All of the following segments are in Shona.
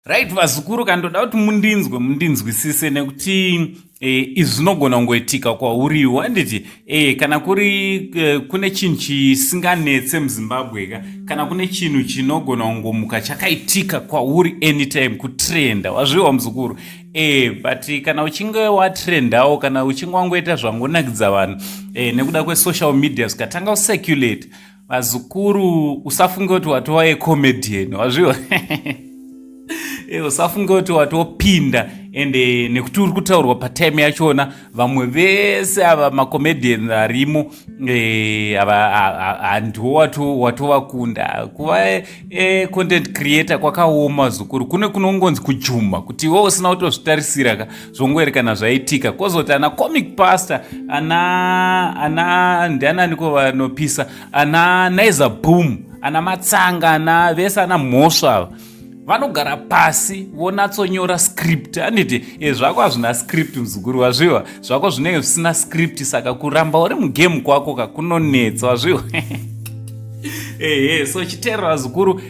Right, vazukuru, kandoda kuti mundinzwe, mundinzwisise, nekuti izvi zvinogona kungoitika kwauriwo, handiti? Kana kuri kune chinhu chisinganetse muZimbabwe ka, kana kune chinhu chinogona kungomuka chakaitika kwauri anytime, kutrenda. Wazviwa, muzukuru? But kana uchinge watrendawo, kana uchinge wangoita zvangonakidza vanhu nekuda kwesocial media, zvikatanga kucirculate, vazukuru, usafunge kuti watova yecomedian. Wazviwa? Usafunge kuti watopinda ende nekuti uri kutaurwa patime yachona. Vamwe vese ava macomedian arimo handiwo watovakunda. Kuva content creator kwakaoma, zukuru. Kune kunongonzi kujuma kuti iwe usina kutozvitarisira ka, zvongoerekana zvaitika. Kwozoti ana Comic Pastor, ana ndiananiko vanopisa, ana Naiza Boom, ana Matsanga, ana vese ana Mhosva ava vanogara pasi vonatsonyora script, handiti? Zvako hazvina script, muzukuru. Wazviwa? Zvako zvinenge zvisina script, saka kuramba uri mugame kwako kakunonetsa. Wazviwa? Ehe, so chiteerera, vazukuru.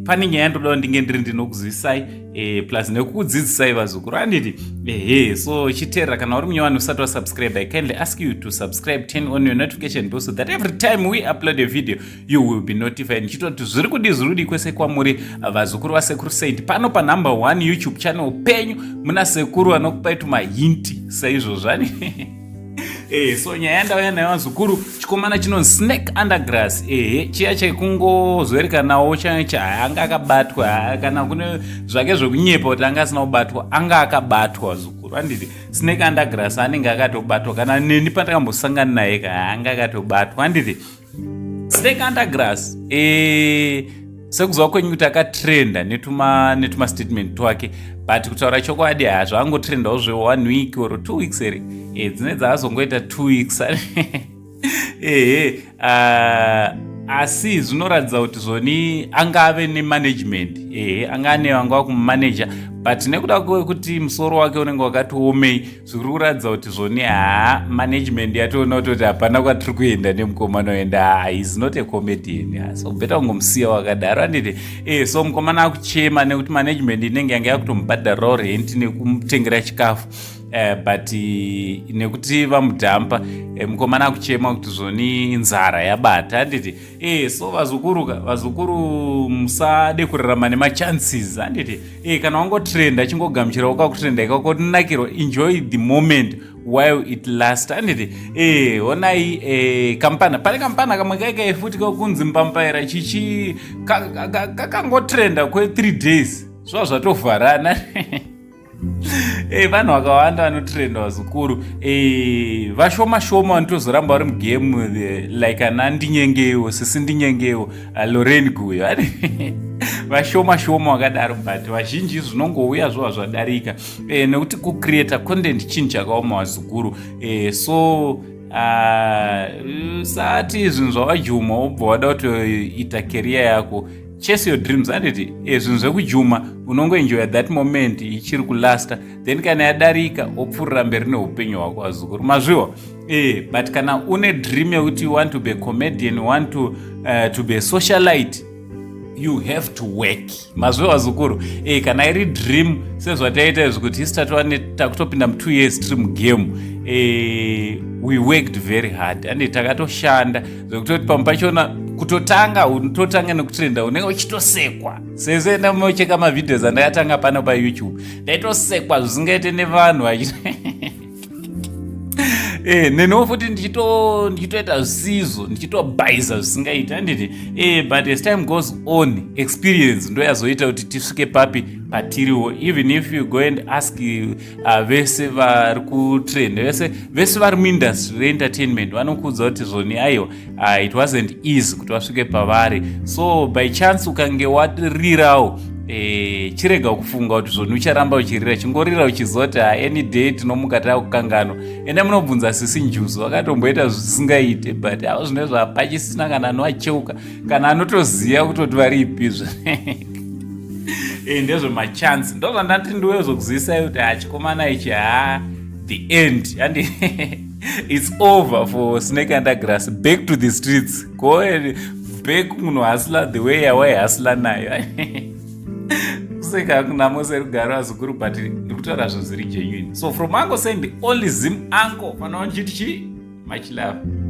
Pane nyaya ndoda ndinge ndiri ndinokuzivisai plus nekukudzidzisai, vazukuru, handiti? Ehe, so chiteerera. Kana uri munyowani usati wasubscribe, I kindly ask you to subscribe, turn on your notification bell so that every time we upload a video you will be notified. Ndichitoti zviri kudi, zviri kudi kwese kwamuri, vazukuru vaSekuru Saint. Pano panumber one YouTube channel penyu muna sekuru vanokupai tumahint saizvozvo ani. So nyaya yandauya nayo, vazukuru, chikomana chinonzi Snake Undergrass. Ehe, chiya chekungozoerekanawo anga akabatwa, kana kune zvake zvekunyepa kuti anga asina kubatwa, anga akabatwa, zukuru, handiti? Snake Undergrass anenge akatobatwa. Kana neni pandakambosangana naye ka, anga akatobatwa, handiti? Snake Undergrass, sekuziva kwenyu kuti akatrenda netuma statement twake, but kutaura chokwadi, ha, zvaangotrendawo zve one week or 2 weeks here. Dzine dzaazongoita 2 weeks. Ehe, asi zvinoratidza kuti zvoni anga ave nemanagement. Ehe, anga ane vanga vakumumanaja, but nekuda kwekuti musoro wake unenge wakati omei, zviri kuratidza kuti zvoni, haa, management yatoona kutoti hapana kwatiri kuenda nemukomana oenda. Is not a comedian, so better kungomusiya wakadaro, handiti? So mukomana akuchema nekuti management inenge yanga yakutomubhadharirawo rent nekumutengera chikafu, but nekuti vamudhampa, mukomana akuchema kuti zvoni nzara yabata, handiti? So vazukuruka, vazukuru, musade kurarama nemachances, handiti? Kana wangotrenda, chingogamuchira wakakutrenda ikako, tinakirwa, enjoy the moment while it last, handiti? Onai, kampana, pane kampana kamwe kaikai futi kakunzi Mbambaira chichi, kakangotrenda kwe3 days, zva zvatovharana. Vanhu vakawanda vanotrenda, vazukuru. Vashoma shoma vanotozoramba vari mugame, like ana Ndinyengewo, sisi Ndinyengewo, Loren Guyo. Vashoma shoma vakadaro, but vazhinji zvinongouya zvova zvadarika, nekuti kucreata content chinhu chakaoma, vazukuru. So sati zvinhu zvawajuma wobva wada kutoita career yako, chase your dreams, handiti? Zvinhu zvekujuma unongoenjoya that moment ichiri kulasta, then kana yadarika wopfuurira mberi neupenyu hwako, vazukuru. Mazviwa? But kana une dream yekuti you want to be a comedian, you want to be a socialite, you have to work. Mazviwa, vazukuru? Kana iri dream sezvataita izvi kuti isi tatova takutopinda mu2 years tiri mugame, we worked very hard ande takatoshanda zvekutoti pamwe pachona kutotanga unototanga nekutrenda, unenge uchitosekwa. Sese ndamocheka mavideos andakatanga pano paYouTube, ndaitosekwa zvisingaite nevanhu vachi neniwo futi ndichitoita zvisizvo, ndichitobhaisa zvisingaiti, handiti? But as time goes on, experience ndo yazoita kuti tisvike papi patiriwo. Even if you go and ask vese vari kutrend, vese vese vari muindustry reentertainment, vanokuudza kuti zvoni, aiwa, it wasn't easy kuti vasvike pavari. So by chance ukange warirawo, chirega kufunga kuti zvoni ucharamba uchirira. Chingorira uchiziva kuti any day tinomuka takukanganwa. Ende munobvunza sisi Njuzu, vakatomboita zvisingaite, but avo zvine zvapachisina kana anoacheuka kana anotoziva kutoti varipizvo. Ndezvemachansi, ndo zvandati ndiwezokuzivisai kuti hachikomana ichi, ha, the end and it's over for Snake Undergrass. Back to the streets, go back, munhu hustler the way yawaihustler nayo. Ndoseka hangu namo serugaro vazukuru, but ndiri kutaura zvinhu zviri genuine. So from Uncle Saint, only Zim uncle, fana ndichiti chi much love.